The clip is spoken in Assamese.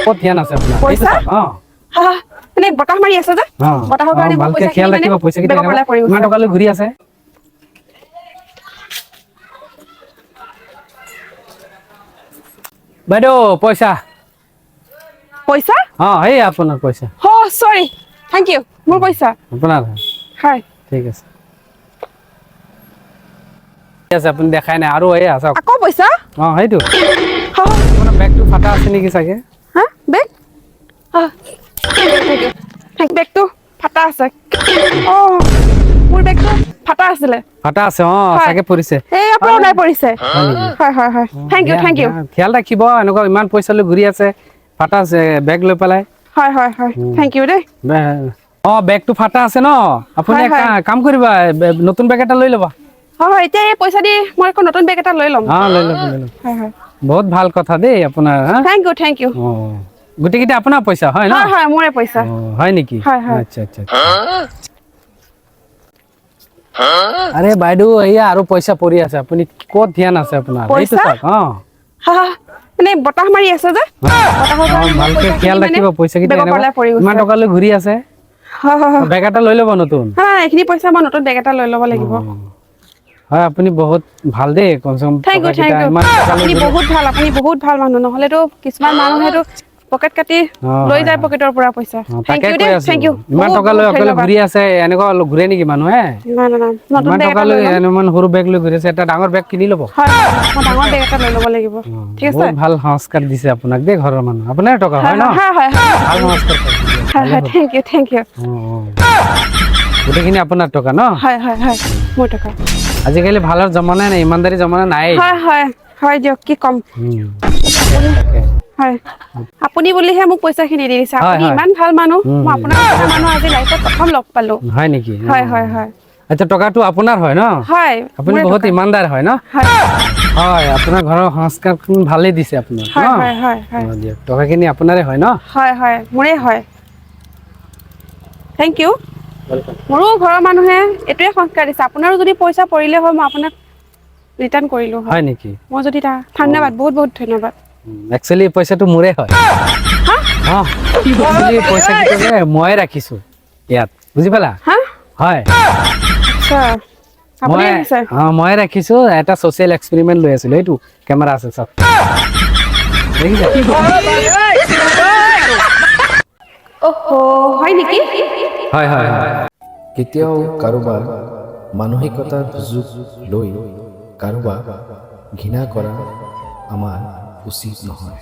ক'ত ধ্যান আছে আপোনাৰ? পইচা? সেইটো চাওক, অ। হা, মানে বতাহ মাৰি আছে যে, বতাহৰ কাৰণে মোৰ ভালকে পইচাখিনি খেয়াল মানে ৰাখিব পইচাকেইটা। বেগৰ পৰা পৰি ইমান গৈছে। টকা লৈ ঘূৰি আছে। বাইদেউ, পইচা। পইচা? অ, এই আপোনাৰ পইচা। হ, চৰি, thank U. মোৰ পইচা? আপোনাৰ। হয়। ঠিক আছে, ঠিক আছে। আপুনি দেখাই নাই আৰু, এই চাওক। আকৌ পইচা? অ, সেইটো। আপোনাৰ বেগটো ফাটা আছে নেকি চাগে? হা, বেগ? Thank. বেগটো ফাটা আছে। অ, মোৰ বেগটো ফাটা আছিলে। ফাটা আছে, অ। হয়। চাগে পৰিছে। এই আপোনাৰ ওলাই পৰিছে। হয় নেকি? হয়, thank U, thank U. খেয়াল ৰাখিব, এনেকুৱা ইমান পইচা লৈ ঘূৰি আছে, ফাটা আছে বেগ লৈ পেলাই। হয়, thank U দেই। অ, বেগটো ফাটা আছে ন? আপুনি হয়, হয়। কাম কৰিবা, নতুন বেগ এটা লৈ ল'বা। হয়, এতিয়া এই পইচা দি মই আকৌ নতুন বেগ এটা লৈ ল'ম। অ, লৈ ল'ব, লৈ ল'ব। হয়। বহুত ভাল কথা দেই আপোনাৰ, হা। Thank U, thank U. অ, গোটেইকেইটা আপোনাৰ পইচা হয় ন? হয়, মোৰে পইচা। অ, হয় নেকি? হয়। আচ্ছা। আৰে বাইদেউ, এয়া আৰু পইচা পৰি আছে। আপুনি ক'ত ধ্যান আছে আপোনাৰ? সেইটো পইচা? চাওক, অ। হা, মানে বতাহ মাৰি আছে যে, বতাহৰ অ, কাৰণে মোৰ ভালকে পইচাখিনি খেয়াল মানে ৰাখিব পইচাকেইটা। বেগৰ পৰা পৰি ইমান গৈছে। টকা লৈ ঘূৰি আছে। হয়। বেগ এটা লৈ ল'ব নতুন। হয়, এইখিনি পইচা মই নতুন বেগ এটা লৈ ল'ব লাগিব। অ। হয়, আপুনি বহুত ভাল দেই, কমচে কম thank U, thank টকাকেইটা ইউ। ইমান টকা লৈ আপুনি ঘূৰি। বহুত ভাল, আপুনি বহুত ভাল মানুহ। নহ'লেতো কিছুমান মানুহেতো পকেট কাটি লৈ হয়, যায় হয়। পকেটৰ পৰা পইচা। Thank তাকে ইউ কৈ দেই। আছো। Thank U. ইমান টকা লৈ অকলে ঘূৰি আছে, এনেকুৱা ঘূৰে নেকি মানুহে? না না না, নতুন ইমান বেগ টকা এটা লৈ লৈ ল'ম। ইমান সৰু বেগ লৈ ঘূৰি আছে, এটা ডাঙৰ বেগ কিনি ল'ব। হয়, মই ডাঙৰ বেগ এটা লৈ ল'ব লাগিব। ঠিক আছে। বহুত ভাল সংস্কাৰ দিছে আপোনাক দেই ঘৰৰ মানুহ। আপোনাৰ টকা হয় ন? হয়। ভাল সংস্কাৰ পাইছে। হয়, thank U, thank U. অ। গোটেইখিনি আপোনাৰ টকা ন? হয়, মোৰ টকা। আজিকালি ভালৰ জমানা নাই, ইমানদাৰী জমানা নাই। হয়, দিয়ক, কি ক'ম। তাকে। হয়, আপুনি বুলিহে মোক পইচাখিনি দি দিছে। আপুনি হয়। ইমান ভাল মানুহ, মই আপোনাৰ নিচিনা মানুহ আজি লাইফত প্ৰথম লগ পালো। হয় নেকি? হয়। আচ্ছা, টকাটো আপোনাৰ হয় ন? হয়। আপুনি মোৰে বহুত টকা। ইমানদাৰ হয় ন? হয়। হয়, আপোনাৰ ঘৰৰ সংস্কাৰ ভালেই দিছে আপোনাৰ হয়। ন? হয়। অ, দিয়ক, টকাখিনি আপোনাৰে হয় ন? হয়, মোৰে হয়। Thank U. মোৰো ঘৰৰ মানুহে এইটোৱে সংস্কাৰ দিছে। আপোনাৰো যদি পইচা পৰিলে হয়, মই আপোনাক ৰিটাৰ্ণ কৰিলোঁ হয়। হয় নেকি? মই যদি ধন্যবাদ, বহুত বহুত ধন্যবাদ। একচুৱেলি পইচাটো মোৰে হয়। অ, একচুৱেলি পইচাকেইটা যে ময়ে ৰাখিছো ইয়াত, বুজি পালা? হা? হয়। আচ্ছা, আপুনি মই আহিছে? অ, ময়ে ৰাখিছো। এটা ছ'চিয়েল এক্সপেৰিমেণ্ট লৈ আছিলো। এইটো কেমেৰা আছে, চাওক, দেখিছে? অহ, হয় নেকি? হয়। কেতিয়াও কাৰোবাৰ মানসিকতাৰ সুযোগ লৈ কাৰোবাক ঘৃণা কৰা আমাৰ উচিত নহয়।